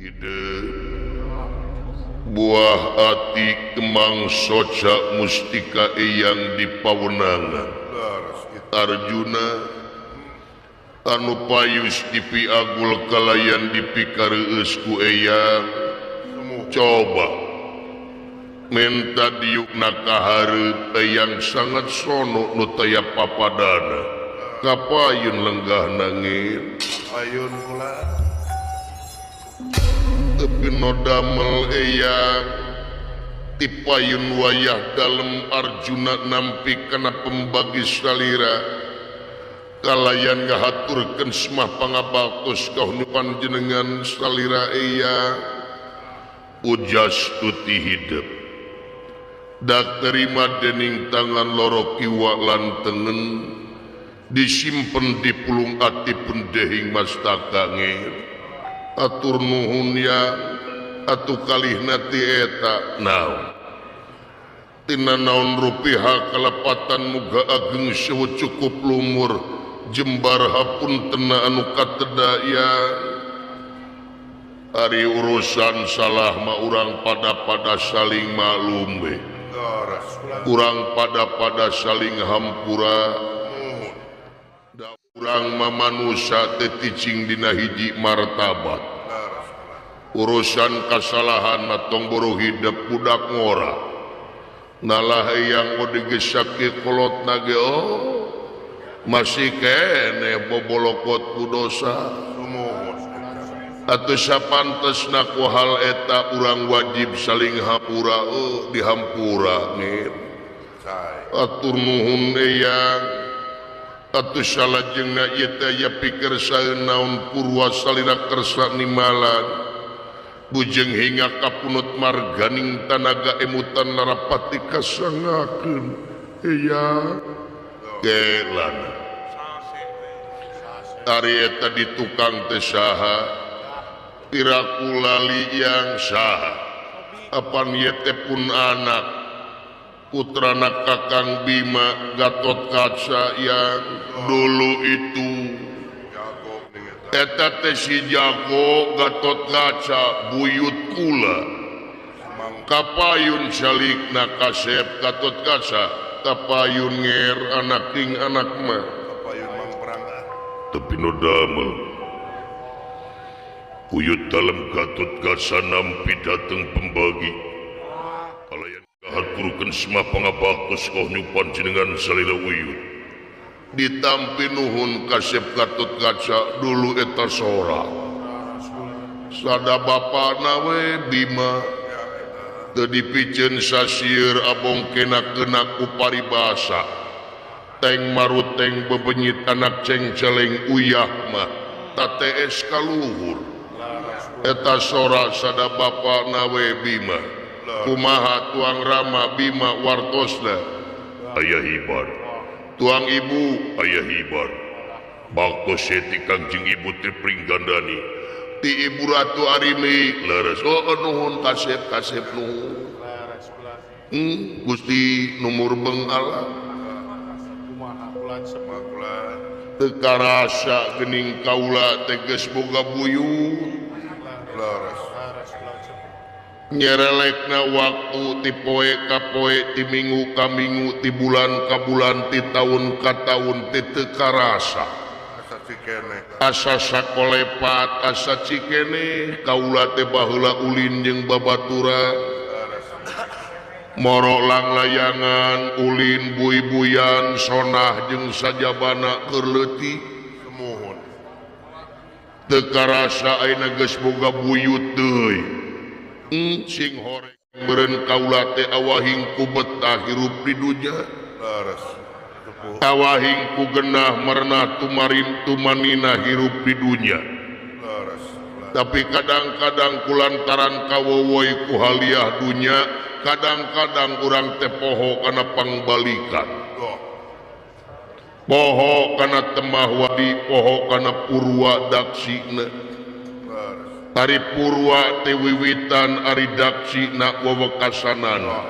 Hideung buah ati Kemang soca mustika Eyang di pawenangan Arjuna anu payus dipiagul kalayan dipikareueus ku Eyang coba menta diukna ka hareup Eyang sangat sono nu taya papadana kapayun lenggah nangir Ayun kula. Tepi no damel Eyang tipayun wayah dalem Arjuna nampi kana pembagi salira kalayan ngahaturkeun semah pangabaktos ka panjenengan salira Eyang ujas tuti hidup dak terima dening tangan loro kiwa lan tengen disimpen di pulung ati pendehing mastaka ngir atur nuhun ya atuh kalihna ti eta naon tina naon rupiha kalepatan muga ageng sewu cukup lumur jembar hapuntena anu kateda ya ari urusan salah mah urang pada-pada saling maklum we urang pada-pada saling hampura da urang mah manusia teh cicing dina hiji martabat urusan kasalahan mah tong boro hidep budak ngora nalah Eyang digesak kolot nage oh masih kene bobolokot ku dosa atuh sapantesna ku hal eta urang wajib saling hampura oh dihampura nih atur nuhun Eyang atuh salajengna ieu teh aya pikir saeun naon purwa salira kersa nimalan bujeng hingga kapunut marganing tanaga emutan narapati kasangakeun Eyang kelana ari eta di tukang teh saha piraku lali yang saha apan ieu teh pun anak putrana Kakang Bima Gatot Kaca yang dulu itu eta teh si jago Gatot Kaca buyut kula kapayun salikna kasep Gatot Kaca kapayun nger anak ting anak mah Kapayun mangprang. Tapi no damel buyut dalem Gatot Kaca nampi dateng pembagi kalayan kahaturkeun semah pangabaktos ka panjenengan salira uyut ditampi nuhun kasep Gatot Kaca dulu eta sora sada bapana we Bima teu dipiceun sasieur abong kena kena ku paribasa teng maruteng bebenyit anak cengceleng uyah mah tatees ka luhur eta sora sada bapana we Bima kumaha tuang Rama Bima wartosna aya hibar tuang ibu aya hibar baktos ti Kangjeng Ibu Tri Pringgandani ti Ibu Ratu Arimi leres oh nuhun kasep kasep nuhun Gusti numur bengala teu karasa geuning kaula teh geus boga buyut nyerelekna waktu ti poe ka poe ti minggu ka minggu ti bulan ka bulan ti taun ka taun ti teu karasa asa sakolepat asa cikene kaula teh baheula ulin jeung babatura moro langlayangan ulin buy-buyan sonah jeung sajabana keur leutik teu karasa ayeuna geus boga buyut deui sing horeng meureun kaula teh awahing ku betah hirup di dunya awahing ku genah merenah tumarin tumanina hirup di dunya tapi kadang-kadang kulantaran kawowoi ku haliah dunya kadang-kadang urang teh poho kana pangbalikan poho kana temah wadi poho kana purwa daksina ari purwa teh wiwitan ari daksina wewekasanana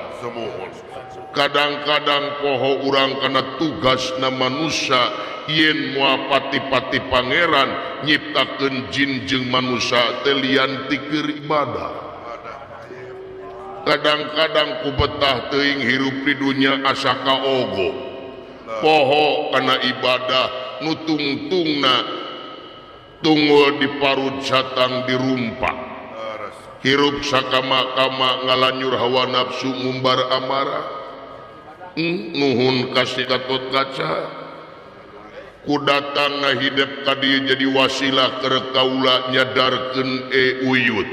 kadang-kadang poho urang kana tugasna manusia yen moal pati-pati pangeran nyiptakeun jin jeung manusia teh lian ti keur ibadah. Kadang-kadang ku betah teuing hirup di dunya asa kaogo poho kana ibadah nu tungtungna tunggul di parut satang dirumpak. Hirup sakama-kama ngalanyur hawa nafsu ngumbar amarah. Nuhun kasih Gatot Kaca ku datang ngahidep ka dieu jadi wasilah keur kaula nyadarkeun uyut.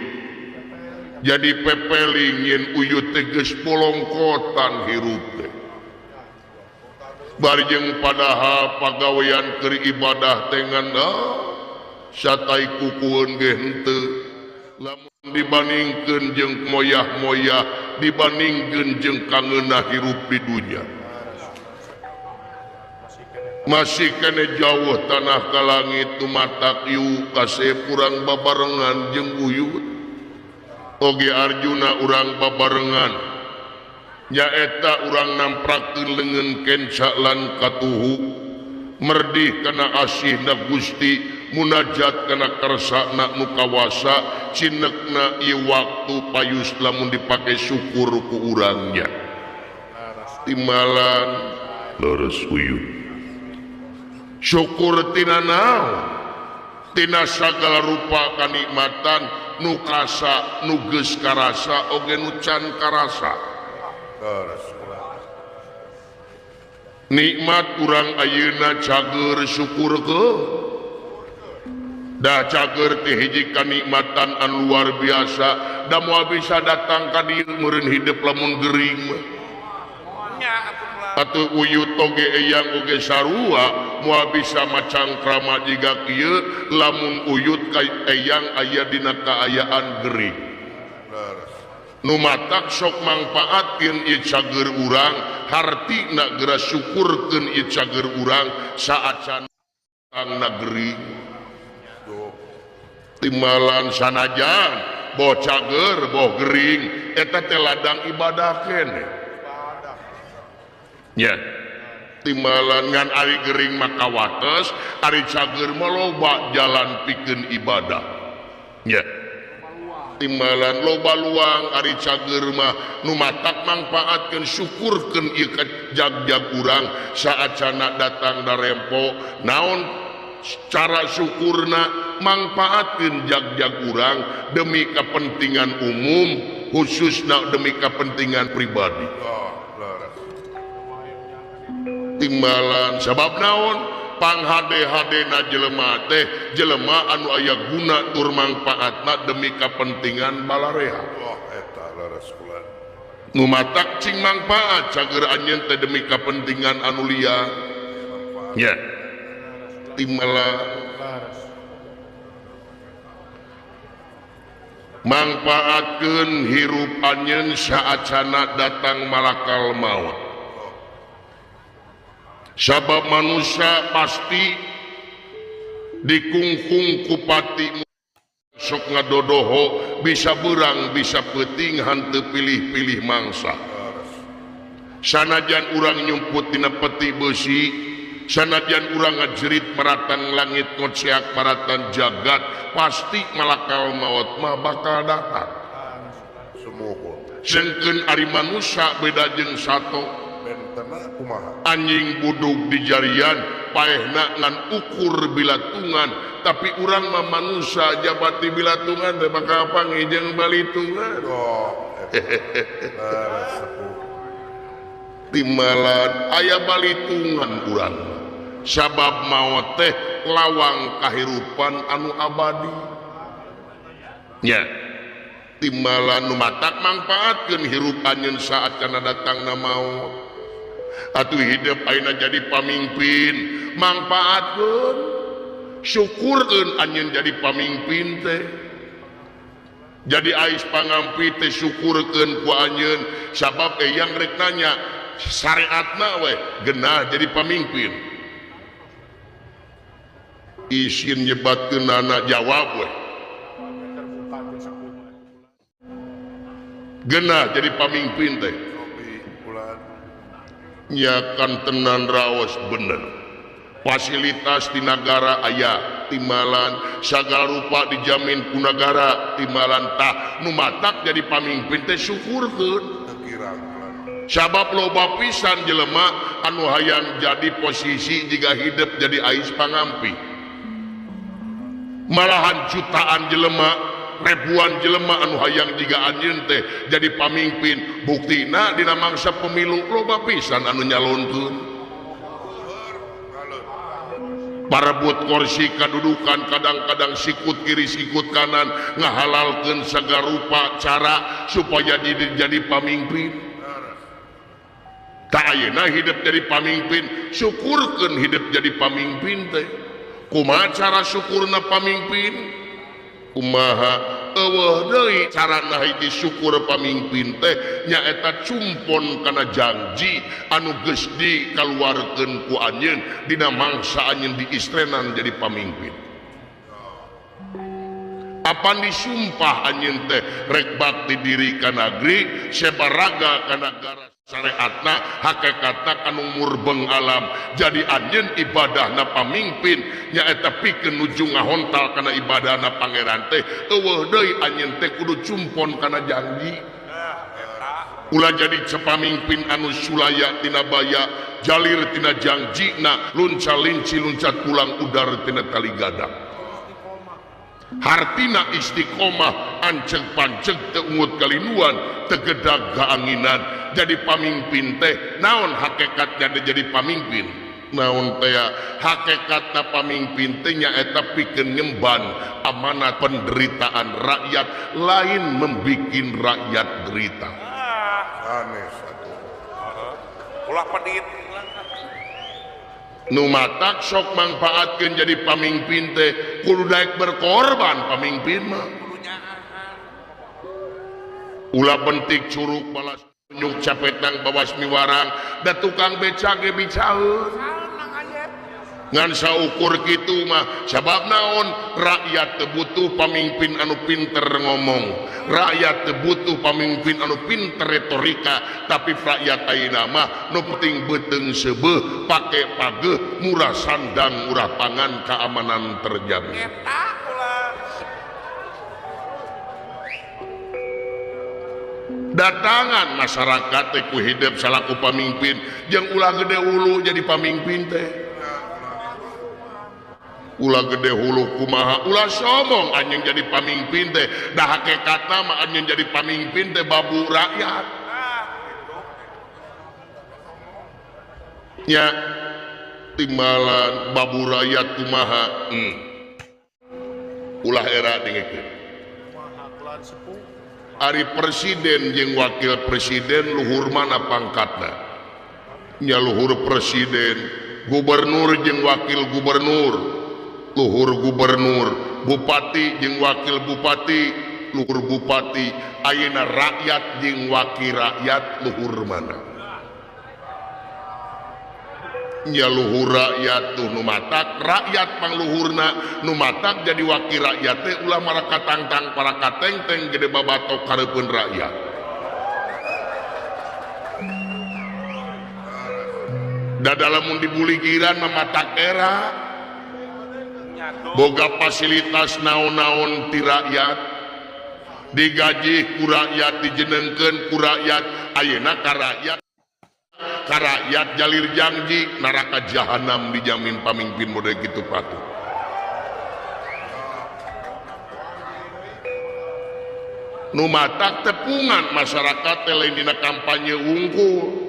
Jadi pepeling yen uyut teh geus polongkotan hirup teh. Bari jeung padahal pagawean keur ibadah teh ngan satai kukueun ge henteu. Lamun dibandingkeun jeung moyah-moyah, dibandingkeun jeung kangeunah hirup di dunya. Masih kene jauh tanah ka langit tumatak ieu kasep urang babarengan jeung uyut. Oge Arjuna urang babarengan. Nyaeta urang namprakeun leungeun kenca lan katuhu. Merdih kana asihna Gusti, munajat kana kersana nu kawasa, cinekna ieu waktu payus lamun dipake syukur ku urangnya. Timalan leres uyut. Syukur tina naon? Tina sagala rupa kanikmatan nu kasa, nu geus karasa oge nu can karasa. Nikmat urang ayeuna cager syukur ke? Dah cager teh hiji kanikmatan anu luar biasa, da moal bisa datang ka dieu meureun hidup lamun gering mah. Atuh uyut oge eyang oge sarua moal bisa macangkrama jiga kieu lamun uyut ka eyang aya dina kaayaan gering. Nu matak sok mangpaatkeun ieu cager urang, hartina geura syukurkeun ieu cager urang saacan na gering. Timalan sanajan boh cager boh gering eta teh ladang ibadah keneh. Nya timalan ngan ari gering mah kawates, ari cager mah loba jalan pikeun ibadah. Nya timbalan loba luang ari cager mah nu matak mangpaatkeun syukurkeun ieu jagjag urang saacana datang darempo naon cara syukurna mangpaatkeun jagjag urang demi kepentingan umum khususna demi kepentingan pribadi. Timbalan sabab naon pang hade-hadena jelema teh jelema anu aya guna tur mangpaatna demi kepentingan balarea. Nu matak cing mangpaat cager anjeun teh demi kepentingan anu liya. Nya timbalan mangpaatkeun hirup anjeun saacana datang malakal maut. Sabab manusia pasti dikungkung kupati sok ngadodoho bisa berang bisa peuting hanteu pilih-pilih mangsa. Sanajan urang nyumput dina peti besi, sanajan urang ngajerit maratan langit ngoceak maratan jagat, pasti malakal maut mah bakal datang. Sengkeun ari manusia beda jeung sato. Anjing budug di jarian paehna ngan ukur bilatungan, tapi urang mah manusia jabati bilatungan teh bakal panggih jeung balitungan. Timalan aya balitungan urang sabab maot teh lawang kahirupan anu abadi. Nya timbalan nu matak mangpaatkeun hirup anjeun saat kana datangna maot. Atuh hidup ayeuna jadi pamimpin mangpaatkeun syukurkeun anjeun jadi pamimpin teh. Jadi ais pangampi teh syukurkeun ku anjeun sabab eyang rek nanya syariatna we genah jadi pamimpin. Isin nyebatkeunana jawab we. Genah jadi pamimpin teh. Nya kan tenan raos bener. Fasilitas di nagara aya timbalan, sagala rupa dijamin ku nagara timbalan. Tah, nu matak jadi pamimpin teh syukurkeun. Sabab loba pisan jelema anu hayang jadi posisi jika hidup jadi ais pangampi. Malahan jutaan jelema, ribuan jelema anu hayang jiga anjeun teh jadi pamimpin. Buktina dina mangsa pemilu loba pisan anu nyalonkeun. Parebut kursi kadudukan, kadang-kadang sikut kiri sikut kanan, ngahalalkeun sagala rupa cara supaya jadi pamimpin. Tak ayeuna hidup jadi pamimpin, syukurkeun hidup jadi pamimpin teh. Kumaha cara syukurna pamimpin? Kumaha? Eueuh deui carana hiji syukur pamimpin teh nyaeta cumpon kana janji anu geus dikaluarkeun ku anjeun dina mangsa anjeun diistrenan jadi pamimpin. Apan disumpah anjeun teh rek bakti diri ka nagri, sebaraga ka nagara, syariatna, hakikatna kanu murbeng alam. Jadi anjeun ibadahna pamimpin nyaeta pikeun nuju ngahontal kana ibadahna pangeran teh. Eueuh deui anjeun teh kudu cumpon kana janji. Ulah jadi pamimpin anu sulaya tina baya, jalir tina janjina, lunca linci luncat pulang udar tina tali gadang. Hartina istiqomah, anceg panceg teu ungut kalinuan, tegedag kaanginan. Jadi pamimpin teh naon hakikatnya jadi pamimpin? Naon teh hakikatna pamimpin teh nyaeta pikeun ngemban amanat penderitaan rakyat, lain membikin rakyat derita. Sanes atuh. Ulah pedit. Nu matak sok mangfaatkeun jadi pamimpin teh kudu daek berkorban pamimpin mah. Ulah bentik curug balas nyuk capetang bawas miwarang da tukang beca ge bicaeun. Ngan saukur kitu mah sabab naon, rakyat teu butuh pamimpin anu pinter ngomong, rakyat teu butuh pamimpin anu pinter retorika, tapi rakyat ayeuna mah nu penting beuteung seubeuh, pake pageuh, murah sandang, murah pangan, keamanan terjamin. Eta ulah. Datangan masyarakat teh ku hidup salaku pamimpin, jeung ulah gede hulu jadi pamimpin teh. Ulah gede hulu kumaha, ulah sombong anjeun jadi pamimpin teh. Da hakikatna mah anjeun jadi pamimpin teh babu rakyat. Nya timbalan babu rakyat kumaha? Ulah era dengekeun. Ari presiden jeung wakil presiden luhur mana pangkatna? Nya luhur presiden, gubernur jeung wakil gubernur luhur gubernur, bupati jeung wakil bupati luhur bupati. Ayeuna rakyat jeung wakil rakyat luhur mana? Nya luhur rakyat tuh nu matak rakyat pangluhurna, nu matak jadi wakil rakyat teh ulah marakatangtang parakatengteng gede babatok kareupeun rakyat. Da lamun dibuligiran mah matak era boga fasilitas naon-naon ti rakyat, digaji ku rakyat, dijenengkeun ku rakyat. Ayeuna ka rakyat, ka rakyat jalir janji neraka jahanam dijamin pamimpin model kitu patuh. Nu matak tepungan masyarakat teh lain dina kampanye wungkul.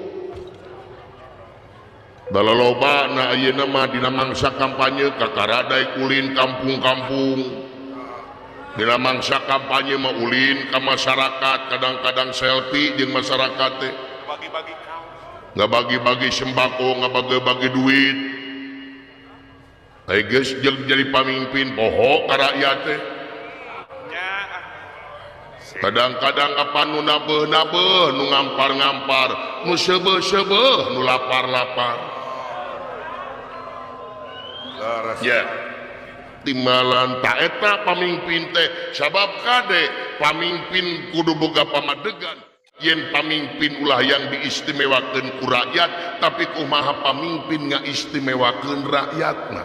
Balaloba na ayeuna mah dina mangsa kampanye kakara daek ulin kampung-kampung. Dina mangsa kampanye mah ulin ka masyarakat, kadang-kadang selfie jeung masyarakat teh. Bagi-bagi kaos. Nggak bagi-bagi sembako, nggak bagi-bagi duit. Ai geus jadi pamimpin poho ka rakyat teh. Kadang-kadang apa nu nabeuh-nabeuh, nu ngampar-ngampar, nu seubeuh-seubeuh, nu lapar-lapar. Ya, timbalan tak eta pamimpin teh sabab kade pamimpin kudu boga pamadegan Yen pamimpin ulah yang diistimewakeun ku rakyat, tapi kumaha pamimpin ngaistimewakeun rakyatna.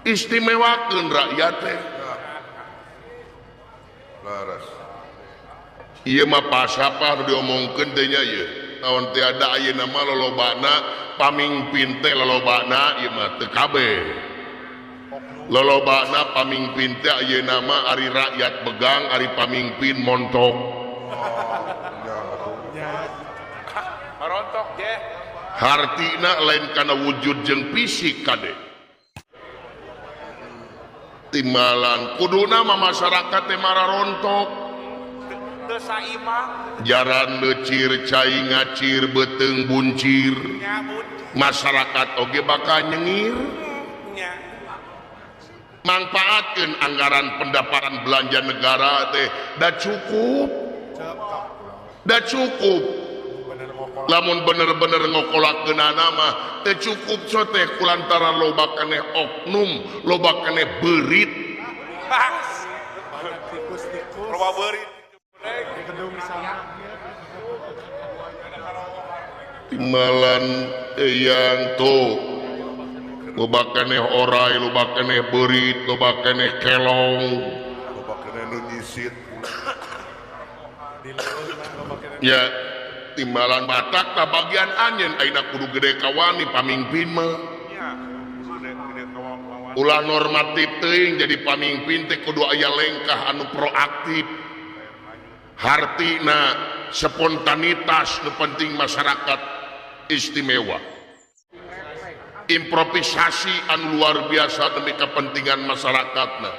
Istimewakeun rakyat teh. Laras. Ieu mah pasapah nu diomongkeun teh nya ieu. Naon teh ada ayeuna mah lolobana pamimpin teh lolobana ieu mah teu kabeh. Lolobana pamimpin teh ayeuna mah ari rakyat begang, ari pamimpin montok. Marontok je. Hartina lain kana wujud jeung fisik kade. Timbalan kuduna mah masyarakat teh mararontok. Teu saimah. Jaran leucir cai ngacir beuteung buncir. Masyarakat oge bakal nyengir. Mangpaatkeun anggaran pendapatan belanja negara teh da cukup. Da cukup. Lamun bener-bener ngokolakeunana mah teu cukup so teh kulantaran loba keneh oknum, loba keneh beurit. Loba beurit. Timbalan eyang tuh loba keneh orai, loba keneh beurit, loba keneh kelong, loba keneh nu nyisit. Ya timbalan Batak ta bagian anjeun ayeuna kudu gede kawani pamimpin mah. Ulah normatif teuing jadi pamimpin teh kudu aya lengkah anu proaktif. Hartina spontanitas nu penting masyarakat istimewa. Improvisasi anu luar biasa demi kepentingan masyarakatna.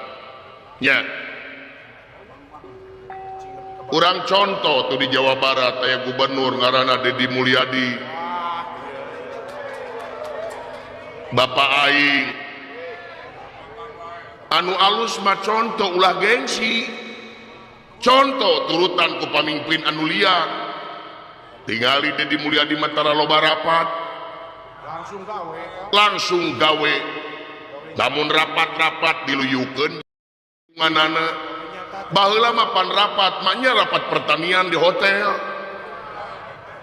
Ya. Urang contoh tuh di Jawa Barat aya gubernur ngaranna Dedi Mulyadi. Bapak aing anu alus mah contoh ulah gengsi. Contoh turutan ku pamimpin anu liar. Tingali Dedi Mulyadi mah tara loba rapat. Langsung gawe. Lamun rapat-rapat diluyukeun manana. Baheula mah pan rapat, maknya rapat pertanian di hotel.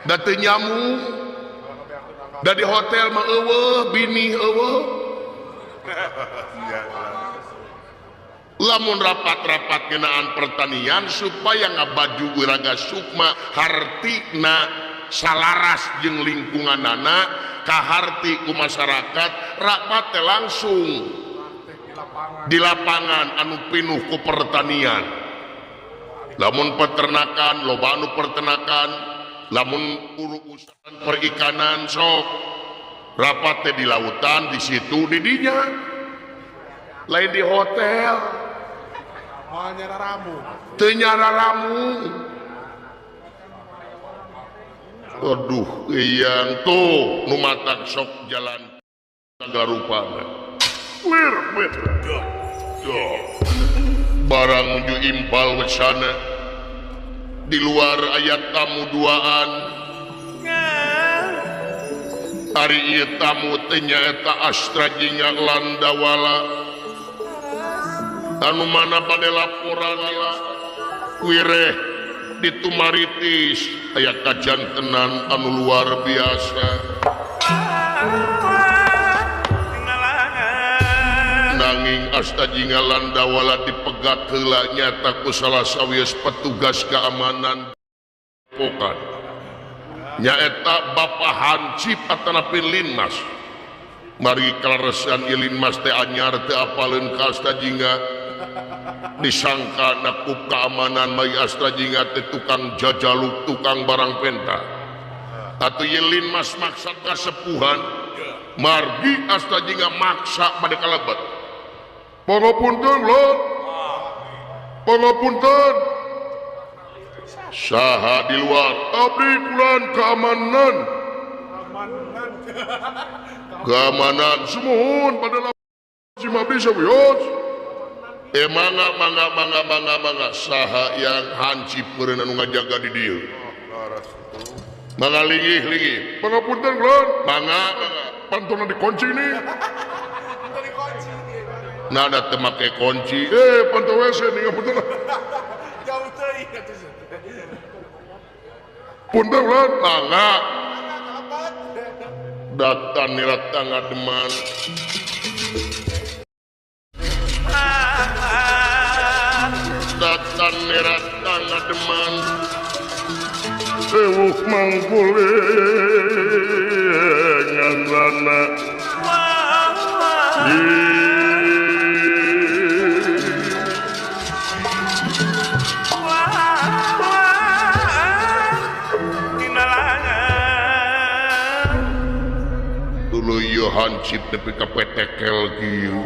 Da teu nyamuk. Da di hotel mah eueuh, bini eueuh. Lamun rapat-rapat ngeunaan pertanian supaya ngabaju wiraga sukma hartina salaras jeung lingkunganana kaharti ku masyarakat, rapat teh langsung di lapangan anu pinuh ku pertanian. Lamun peternakan loba anu peternakan, lamun urusan perikanan sok rapat teh di lautan, di situ di dinya, lain di hotel. Teu nyararamu. Aduh, yang tuh nu matak sok jalan sagarupana. Wir, wir. Barang menuju impal wesana. Di luar ayat tamu duaan. Ari ieu tamu teh nyaeta Astra Jingga Landawala. Anu mana pada laporan wireh ditumaritis aya kajantenan anu luar biasa. Nanging Asta Jingga Landawala dipegat heula nyata ku salah sawios petugas keamanan pokan. Nyaeta Bapak Hansip atanapi Linmas. Mari kaleresan ieu Linmas teh anyar teu apaleun ka Asta Jingga. Disangka nakup keamanan mari Asta Jingga teh tukang jajaluk, tukang barang penta. Atuh ieu Linmas maksa kasepuhan. Margi Asta Jingga maksa pada kalebet. Pangapunten lho. Pangapunten. Saha di luar? Abdi kulan keamanan. Keamanan sumuhun pada si mabdi sawios. Mangga mangga mangga mangga mangga saha yang hancip meureun anu ngajaga di dieu. Mangga linggih linggih. Pangapunten kulan. Mangga mangga. Pantona dikunci nih. Nah, ada teu make kunci. Panto WC nih ngapunten. Jauh teuing atuh. Punten ulah mangga. Datan nirata ngademan. Datan nirata ngademan. Sewuk mangkulengan lana. Dulu yo hansip nepi ka petekel kieu.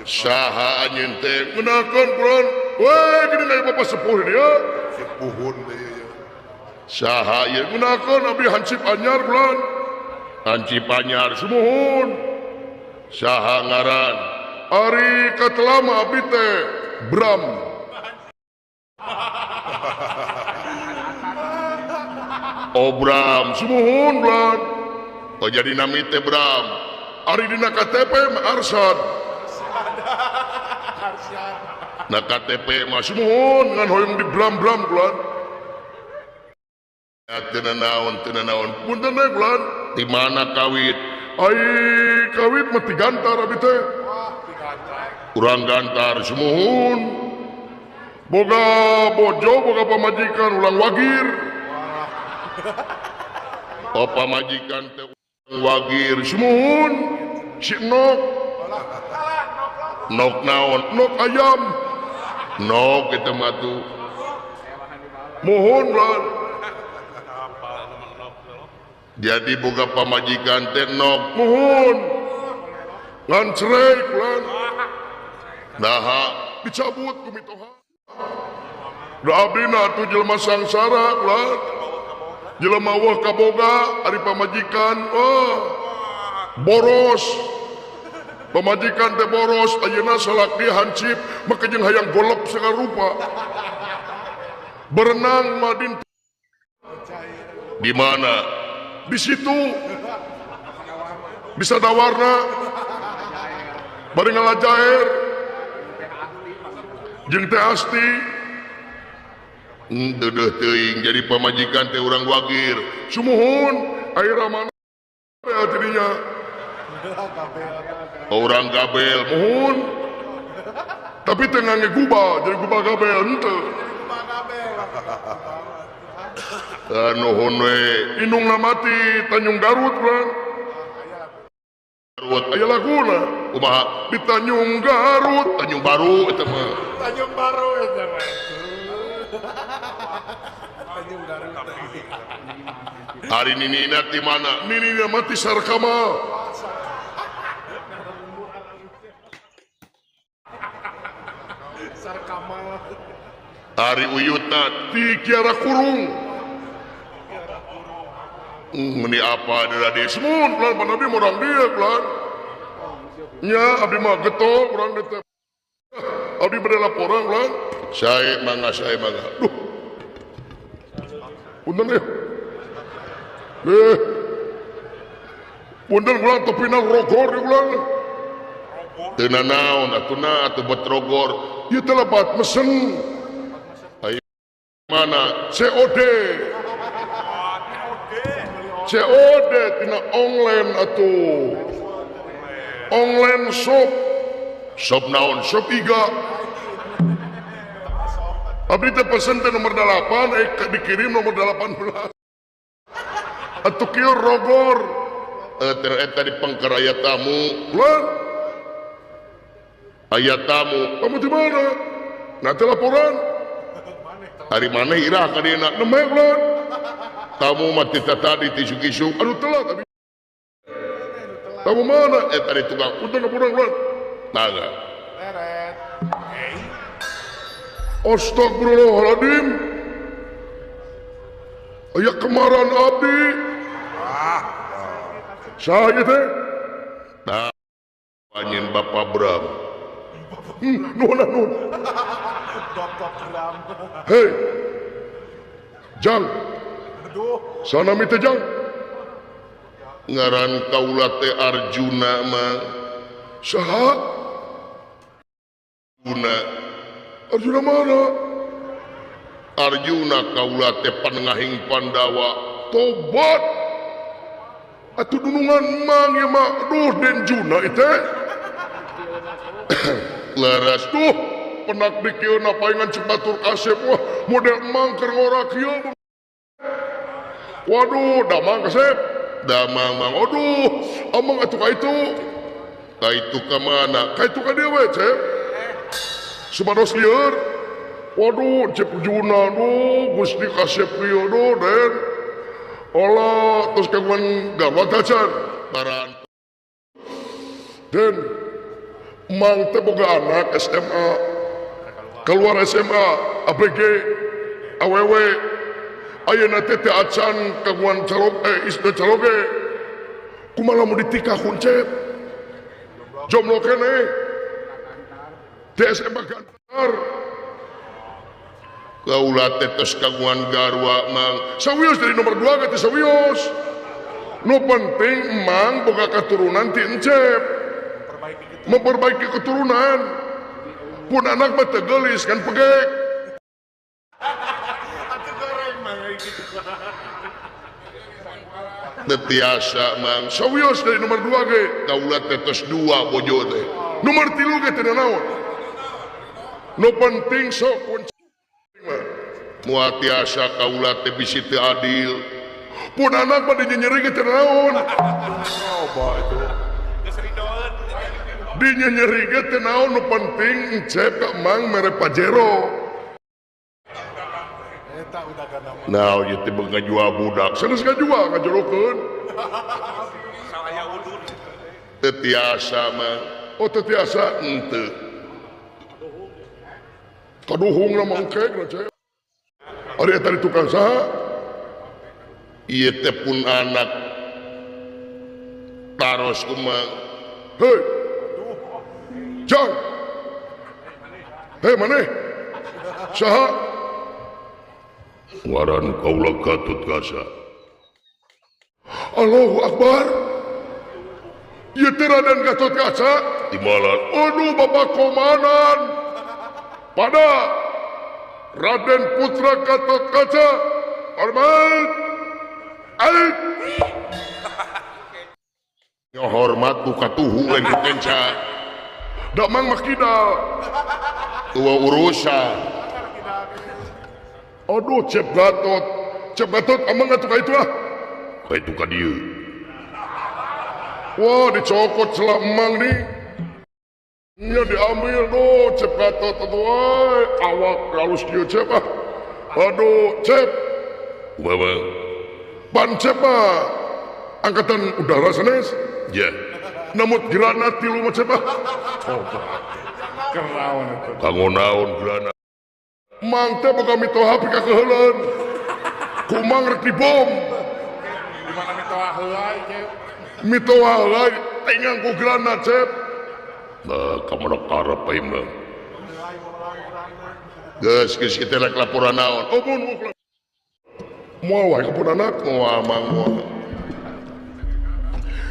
Saha anjeun teh ngeunakeun bulan. Weh gini aya bapak sepuh ini ya. Sepuhun teh ieu. Saha ieu ngeunakeun abdi hansip anyar bulan. Hansip anyar sumuhun. Saha ngaran? Ari katelama abdi teh Bram. Oh Bram, sumuhun bulan. Oh jadi nami teh Bram. Ari dina KTP mah Arsad. Na KTP mah sumuhun ngan hoyong di Bram-Bram bulan. Ya teu naon teu naon. Punten we bulan. Di mana kawit? Ai kawit mah ti Gantar abdi teh. Urang Gantar sumuhun. Boga bojo boga pamajikan ulang wagir. Oh pamajikan teh wagir sumuhun. Si Nok. Nok naon? Nok ayam. Nok eta mah tuh. Mohon bulan. Jadi boga pamajikan teh nok mohon. Ngan cerai bulan. Naha dicabut ku mitoha. Da abdina atuh jelema sangsara bulan. Jelema wah kaboga ari pamajikan oh boros. Pamajikan teh boros ayeuna salaki hansip make jeung hayang golep segala rupa. Berenang madin di mana? Di situ. Bisa dawarna. Bari ngalajair. Jeung teh asti. Deudeuh teuing jadi pamajikan teh urang wagir. Sumuhun ayeuna mana jadinya. Orang gabel mohon. Tapi teh ngangge guba, jadi guba gabel henteu. Nuhun we, indungna mati Tanjung Garut urang. Garut aya laguna. Kumaha? Di Tanjung Garut, Tanjung Baru eta mah. Tanjung Baru eta mah. Tanjung Garut. Ari ninina ti mana? Ninina mati Sarkama. Ari uyutna ti Kiara Kurung. Meni apa adalah di semun pelan pan abdi morang dia pelan. Nya abdi mah getok urang teh. Abdi bade laporan pelan. Sae mangga sae mangga. Duh. Punten ieu. Eh. Punten ulang tepina rogor ulang. Teu nanaon atuh na atuh bet rogor. Ieu teh lepat mesen. Ayo mana COD. COD tina online atuh. Online shop. Shop naon? Shop iga. Abdi teh pesen teh nomor 8, dikirim nomor 18. Atuh kieu rogor. Eta di pengker aya tamu. Lan. Aya tamu. Kamu di mana? Nanti laporan. Hari mana irah ka dieuna? Nembe lan. Tamu mah ti tadi ti isuk-isuk. Aduh telat abi. Tamu mana? Tadi tukang. Untung laporan lan. Tangga. Astagfirullahaladzim. Aya kemaran abdi. Saya teh. Nah, anjeun Bapak Bram. Nuhun nuhun. Bapak Bram. Hei. Jang. Sanami teh Jang. Ngaran kaula teh Arjuna mah. Saha? Arjuna. Arjuna mana? Arjuna kaula teh panengahing Pandawa tobat atuh dunungan mang ieu mah duh Den Juna ieu teh leres duh penak dikieuna paingan cek batur kasep wah model emang keur ngora kieu waduh damang kasep damang mang aduh amang atuh ka itu ka itu ka mana ka itu ka dieu we cep supados lieur waduh cep Juna duh Gusti kasep kieu duh Den Allah terus kagungan gawat acan paran Den mang teh boga anak SMA keluar SMA ABG AWW ayeuna teh teu acan kagungan calog istri caloge kumaha lamun ditikah kuncep jomblo keneh di SMA Gantar kaula teh tos kagungan garwa mang sawios dari nomor 2 teh sawios nu penting mang boga katurunan ti encep memperbaiki keturunan pun anak mah teu geulis kan pegek teu tiasa mang sawios dari nomor 2 ge kaula teh tos 2 bojo teh nomor 3 ge teu naon nu penting sok kunci moal tiasa kaula teh bisi teu adil pun anak mah dinyenyeri ge teu naon dinyenyeri ge teu naon nu penting encep ka mang mere Pajero nah ieu teh ngajual budak sanes ngajual ngajorokeun teu tiasa mah oh teu tiasa henteu kaduhung lah mangkek lah cep ari eta di tukang saha ieu teh pun anak taros kumaha hei jang hei maneh saha ngaran kaula Gatot Kaca Allahu Akbar ieu teh Raden Gatot Kaca timalan aduh bapak komandan pada Raden Putra Gatot Kaca hormat ait hormat ku katuhu lain ku kenca damang mah kidal tua urusan aduh cep Gatot amang atuh ka itu ah ka itu ka dieu wah dicokot celah emang nih nya diambil duh cep Gatot atuh awak halus kieu cep ah aduh cep kumaha pan cep mah angkatan udara sanes ya namut granat tilu mah cep ah kerawan itu kanggo naon granat mang teh boga mitoha pika keuheuleun kumang rek dibom di mana mitoha heula cep mitoha heula tengang ku granat cep nah kamana karep ieu mah geus geus kitu rek laporan naon oh mun moal wae ka pun anak moal mang moal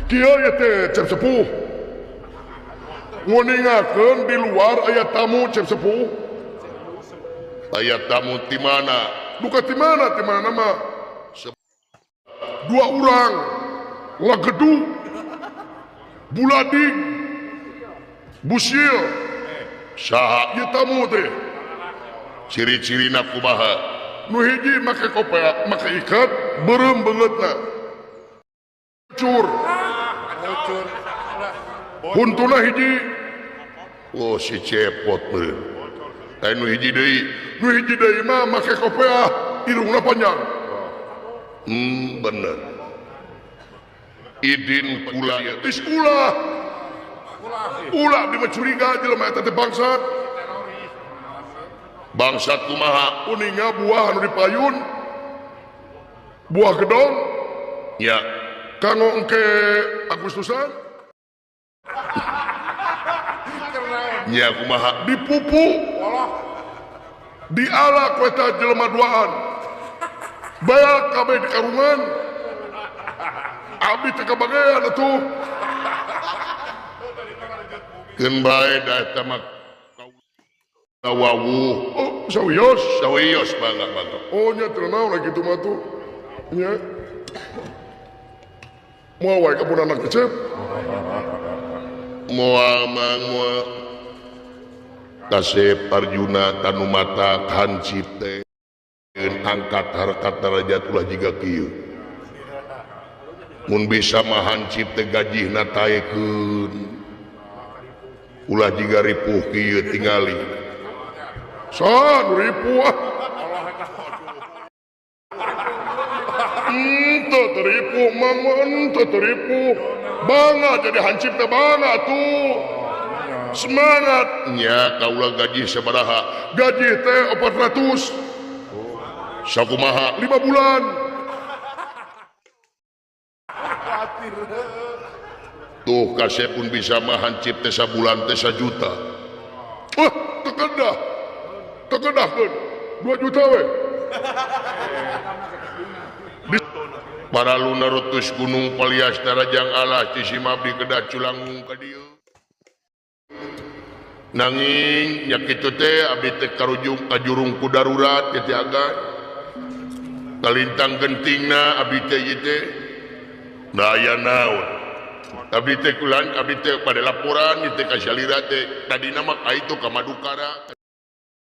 kieu ieu teh cep sepuh nguningakeun di luar aya tamu cep sepuh aya tamu ti mana duka ti mana mah dua orang lagedu buladig busil saha ieu tamu teh ciri-cirina kumaha nu hiji make kopea make ikat beureum beungeutna cur huntuna hiji oh si cepot beureum lain nu hiji deui mah make kopea irungna panjang bener idin kula geus ulah ulah di curiga jelema eta teh bangsat bangsat kumaha uninga buah anu dipayun buah gedong ya kanggo engke Agustusan nya kumaha dipupu diala ku eta jelema duaan bayak kabeh di karungan abdi teh kabagean atuh keun bae da eta mah wawuh oh. Sawios, sawios bangga bangga. Oh nya teu naon lagi kitu mah tuh. Nya. Moal wae ka pun anak Cep. Moal mang moal. Kasep Arjuna tanu mata hansip teh angkat harkat derajat ulah jiga kieu. Mun bisa mah hansip teh gajihna taekeun. Ulah jiga ripuh kieu tingali. San ripuh ah. Henteu teripuh mang henteu teripuh. Bangga jadi hansip teh bangga tuh. Semangat nya kaula gaji sabaraha? Gaji teh 400. Sakumaha? 5 bulan. Tuh kasep pun bisa mah hansip teh sabulan teh 1 juta. Wah, teu kedah. Teu kedahkeun. 2 juta we. Para lunarutus gunung palias darajang alas di Simabdi kedah culangung ka dieu. Nanging nya kitu teh abdi teh karujung kajurung ku darurat teh agan. Kalintang gentingna abdi teh ieu teh. Da aya naon? Abdi teh kulan abdi teh pada laporan ieu teh ka salira teh tadina mah ka itu ka Madukara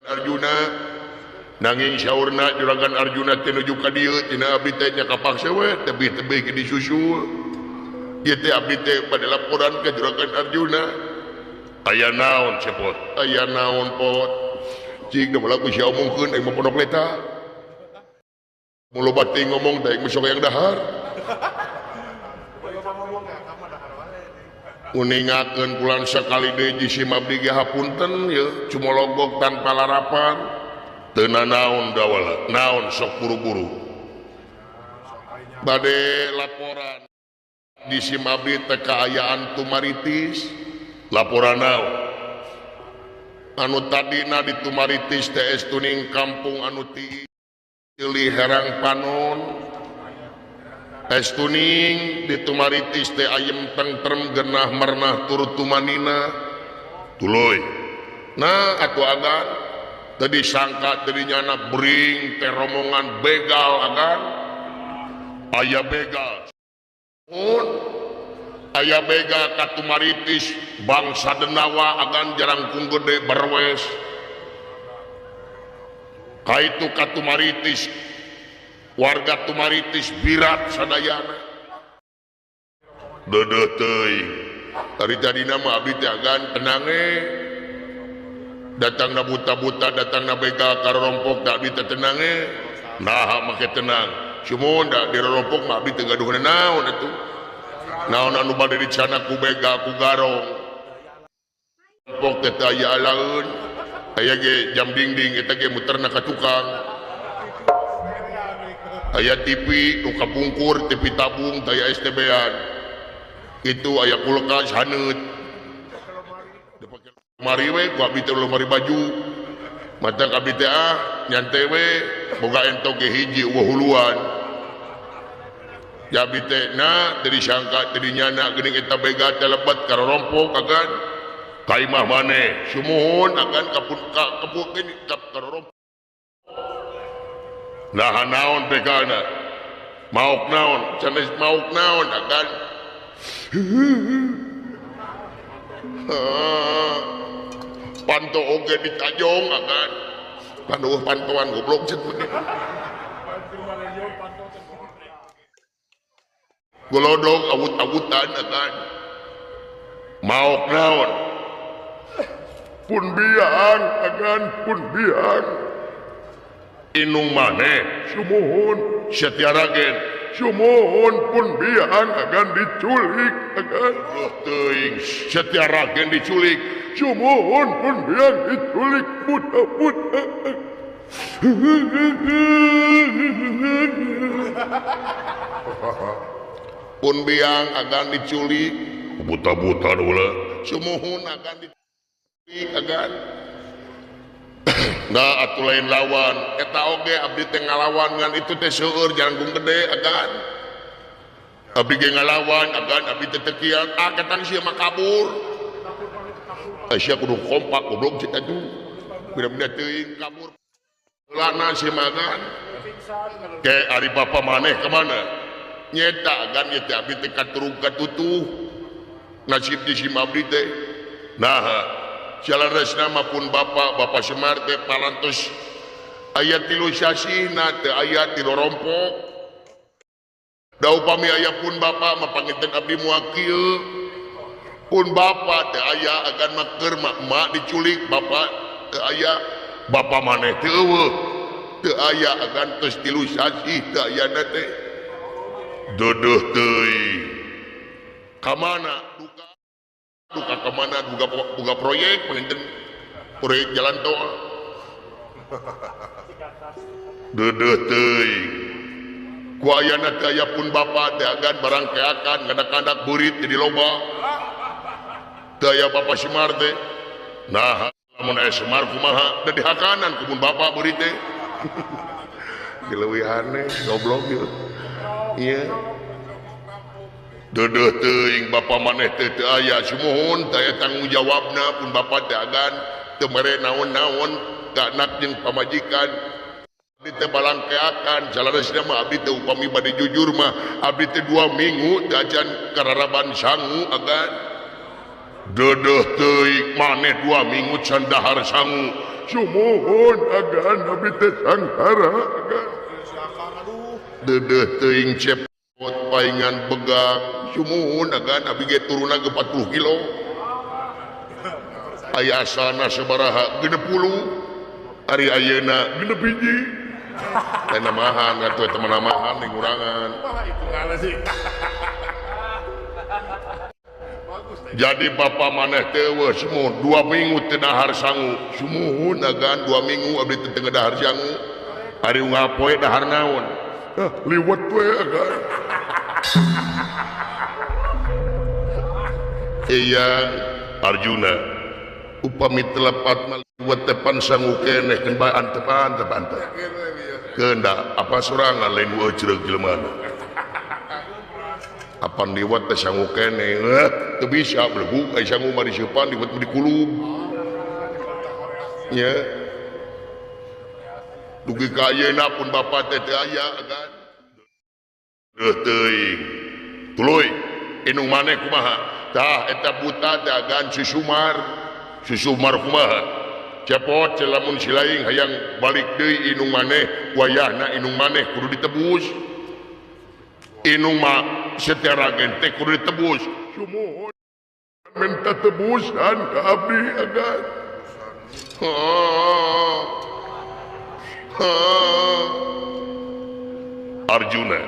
Arjuna. Nanging saurna juragan Arjuna teh nuju ka dieu tina abdi teh nya kapaksa we tebih-tebih ke disusul. Ieu teh abdi teh pada laporan ka juragan Arjuna. Aya naon cepot? Aya naon pot? Cing da laku sia omongkeun aing mah pondok leta. Mun loba teuing ngomong teh aing mah sok hayang dahar. Uningakeun kulan sakali deui jisim abdi ge hapunten yeuh cumologok tanpa larapan. Teu nanaon dawala, naon sok buru-buru. Bade laporan jisim abdi teh kaayaan tumaritis. Laporan naon? Anu tadina di Tumaritis teh tuning kampung anu ti Ceuli herang panon. Es tuning di Tumaritis teh ayem tentrem genah mernah turut tumanina. Tuluy. Nah atuh agan teu disangka teu dinyana bring teh rombongan begal agan. Aya begal. Mun aya begal ka Tumaritis bangsa Denawa agan jarangkung gede berwes. Kaitu ka Tumaritis warga Tumaritis birat sadayana. Deudeuh teuing. Tadi tadina mah abdi teh agan tenang we. Datangna buta-buta, datangna begal karorompok da abdi teh tenang we. Naha make tenang. Sumuhun da dirorompok mah abdi teh gaduh naon atuh. Naon anu bade dicana ku begal ku garong. Rompok teh teu aya alaeun. Aya ge jam dingding eta ge muterna ka tukang. Aya TV nu kapungkur, TV tabung teu aya STB-an. Kitu aya kulkas haneut. Lemari we ku abdi teh lemari baju. Matak abdi teh ah nyantai we boga entog ge hiji eueuh huluan. Ya abdi teh na teu disangka teu dinyana geuning eta begal teh lebet ka rorompok agan. Ka imah maneh sumuhun agan kapun ka kepukeun ka karorompok. Nah naon begalna? Maok naon? Sanes maok naon agan. Panto oge ditajong agan. Panduh pantoan goblok cet. Golodog awut-awutan agan. Maok naon? Pun biang agan pun biang. Inung maneh sumuhun Setiaragen sumuhun pun biang agan diculik agan. Teuing Setiaragen diculik sumuhun pun biang diculik buta-buta. Pun biang agan diculik buta-buta ulah sumuhun agan diculik agan. Nah atuh lain lawan eta oge abdi teh ngalawan ngan itu teh seueur jangkung gede agan. Abdi ge ngalawan agan abdi teh tekian ah ketang sia mah kabur. Sia kudu kompak goblok cek atuh. Beda-beda teuing kabur. Lana si magan ke ari bapa maneh kemana nyeta agan nyeta abdi teh katurung katutuh nasib di sim abdi teh nah saleresna mah pun bapa Semar teh palantos aya 3 sasihna teh aya 3 rompok da upami aya pun bapa mah panginten abdi moal kieu pun bapa teh aya agan mah keur mak diculik bapa teh aya bapa maneh teh eueuh teu aya agan tos 3 sasih teu ayana teh deudeuh teuing ka mana duka duka ka mana duka proyek panginten proyek jalan tol deudeuh teuing ku ayana teh aya pun bapa teh agan barang keakan ngadak-ngadak beurit jadi loba teu aya bapa Semar teh nah lamun aya Semar kumaha da dihakanan ku pun bapa beurit teh leuwih aneh goblok ieu ieu deudeuh teuing bapa maneh teh teu aya sumuhun teh aya tanggung jawabna pun bapa teh agan teu mere naon-naon ka anak jeung pamajikan abdi teh balangkeakan saleresna mah abdi teh upami bade jujur mah abdi teh 2 minggu teh acan kararaban sangu agan deudeuh teuing maneh 2 minggu can dahar sangu sumuhun agan abdi teh sangkara agan deudeuh teuing cepot paingan begang sumuhun agan abdi ge turunna ge 40 kilo aya asana sabaraha 60 ari ayeuna 6 hiji teh namahan atuh eta mah namahan ngurangan jadi bapa maneh teh eueuh sumuhun 2 minggu teu dahar sangu sumuhun agan 2 minggu abdi teh teu dahar sangu ari unggal poe dahar naon liwet we agan Eyang Arjuna upami telepat mah liwet teh pan sangu keneh keun bae antepan teh antep keunda apa sorangan lain weuh jelema apan liwat teh sangu keneh teu bisa blegug ai sangu mah diseupan liwat mah dikulub nya dugi ka ayeuna pun bapa teh teu aya agan deuh teuing tuluy indung maneh kumaha tah eta buta teh agan si Sumar si Sumar kumaha cepot lamun si laing hayang balik deui indung maneh wayahna indung maneh kudu ditebus indung mah seteragen teh kudu ditebus sumuhun minta tebusan ka abdi agan Arjuna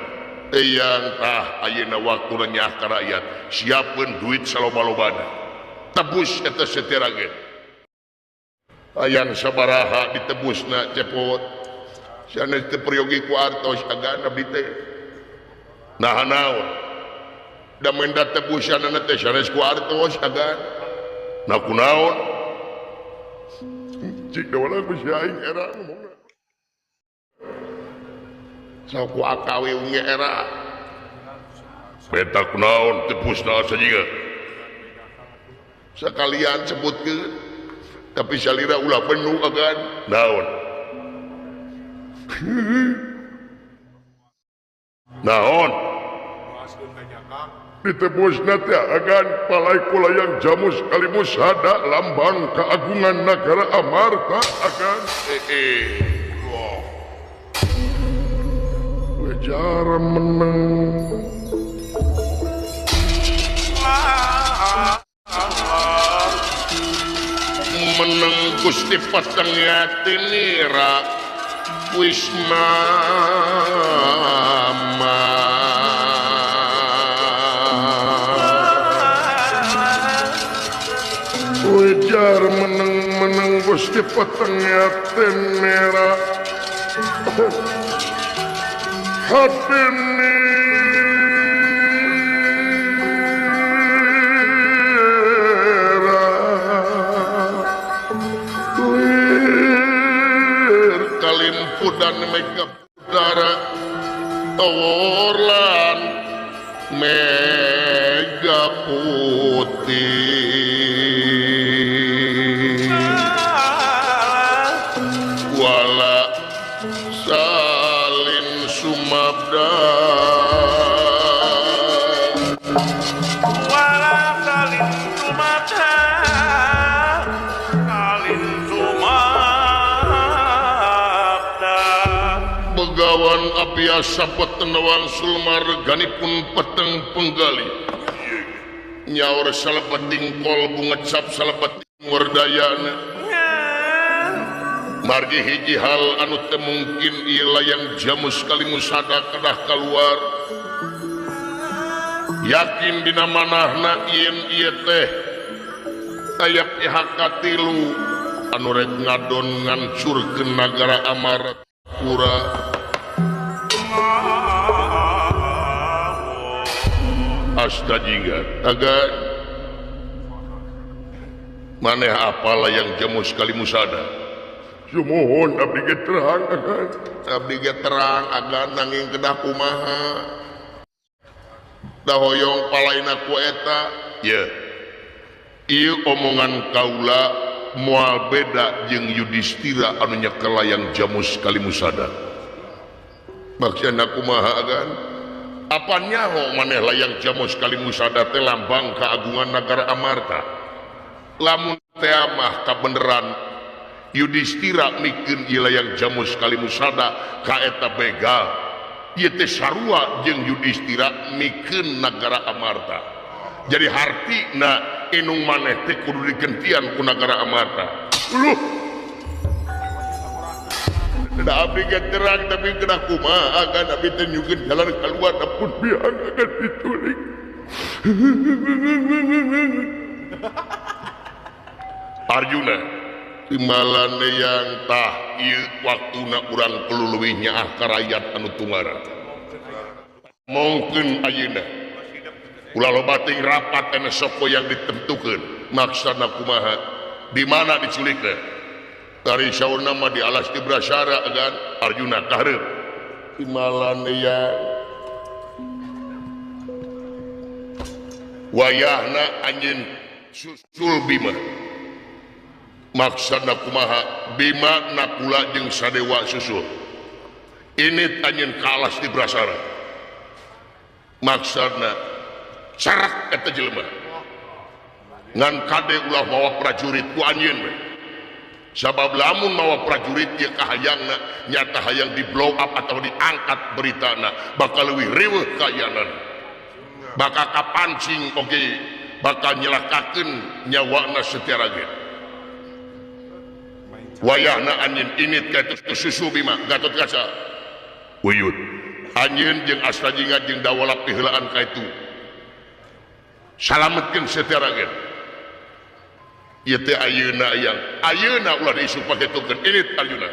eyang tah ayeuna waktuna nyaah ka rakyat siapkeun duit saloba-lobana tebus eta seteragen hayang sabaraha ditebusna cepot sanes teu peryogi ku artos agan abdi teh nah naon da menda tebusanana teh sanes ku artos agan nah kunaon cik da wala ku si aing era ngomongna sok ku akawe unge era beta kunaon tebusna sajiga sekalian sebutkeun tapi salira ulah penuh agan naon naon ditebusna teh agan palai kulayang jamus kalimus sada lambang keagungan nagara Amarta agan wejar meneng meneng Gusti Patengatinira Wismama wejar meneng-meneng Gusti Patengatinira hati kalimpudan mega udara tawurlan mega putih wala Wala salin sumata salin sumabda. Begawan apiasa petenawang sulmarganipun peteng penggali. Nyaur salebeting kolbu ngecap salebeting werdayana. Margi hiji hal anu teu mungkin ieu layang jamus kalimusada kedah kaluar. Yakin dina manahna yen ieu teh aya pihak katilu anu rek ngadon ngancurkeun nagara Amartapura. Asta jingga agan maneh apa layang jamus kalimusada? Sumuhun abdi ge terang agan. Abdi ge terang agan nanging kedah kumaha? Da hoyong palaina ku eta. Ye. Ieu omongan kaula moal beda jeung Yudhistira anu nyekel layang jamus kalimusada. Maksudna kumaha agan? Apa nyaho maneh layang jamus kalimusada teh lambang keagungan nagara Amarta? Lamun teh mah kabeneran Yudhistira mikeun ieu layang jamus kalimusada ka eta begal. Ieu teh sarua jeung Yudhistira mikeun nagara Amarta. Jadi hartina inung maneh teh kudu digentian ku nagara Amarta. Uluh. Da abdi ge terang tapi kedah kumaha agan abdi teh nyukeun jalan kaluar pun biang agan diculik. Arjuna timalan yang tah ieu waktuna urang perlu leuwih nyaah ka rakyat anu tungara. Mungkin ayeuna ulah loba teuing rapat anu soko yang ditentukeun maksana kumaha di mana diculikna. Dari saurna mah di alas di Brasara agan Arjuna kahareup. Timalan yang wayahna anjeun susul Bima. Maksana kumaha Bima Nakula jeung Sadewa susul. Ini anjeun ka alas di Brasara. Maksana carak eta jelema. Ngan kade ulah mawa prajurit ku anjeun we. Sabab lamun mawa prajurit ieu kahayangna nyata hayang di blow up atau diangkat beritana bakal leuwih riweuh kayanan. Bakal kapancing oge bakal nyelakakeun nyawana secara ge. Wayahna anjeun init ka itu susu Bima Gatot Kaca. Uyut. Anjeun jeung Astajinga jeung Dawala piheulaan ka itu. Salametkeun secara ge. Ieu teh ayeuna yang ayeuna ulah diisu pakitukeun init Arjuna.